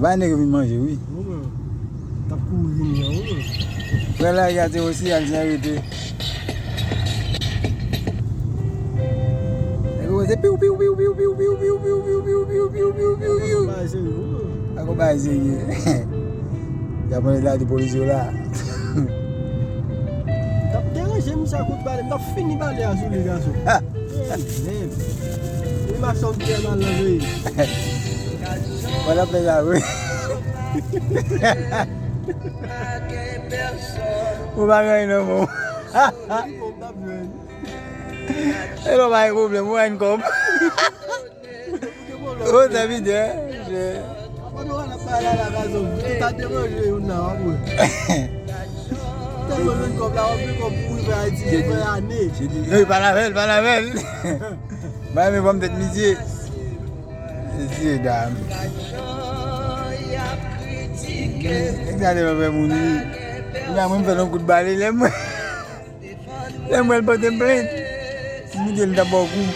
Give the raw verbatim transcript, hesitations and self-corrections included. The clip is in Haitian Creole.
Bay nèg yo vin manje, wi. Wi, men. T ap kouri vini an, wi, men. Frè la, gade osi, al jan rete. Nèg yo se piw, piw, piw. Bagay serye, wi, men. Ak yon bagay serye. Japonèz la di polis yo la. T ap deranje misye ak kout bale, m t ap fini bale a sou li, gason. Amen. Li mache yon pyè mal nan peyi. Wè l ap fè sa vre. Ou pa gen anyen nan men w. Li bon, m t ap jwenn. E lè w pa gen pwoblèm, ou pa gen kòb. Ou gen pwoblèm. Ou tèmidè, je. Avan nou al ap pale la, gason, ou ta deranje youn nan, w ap wè. Tèlman jwenn kòb la, w ap gen kòb pou rive Ayiti, pou fè ane. Ey, pale avè l, pale avè l. Ba men fòm tèt misye. Mesye dam. Nèg sa te fè moun ri. Kounya mwen m fè l yon kout bale lè mwen. Lè mwen l pote m plent. Si m te l ta ba w kou.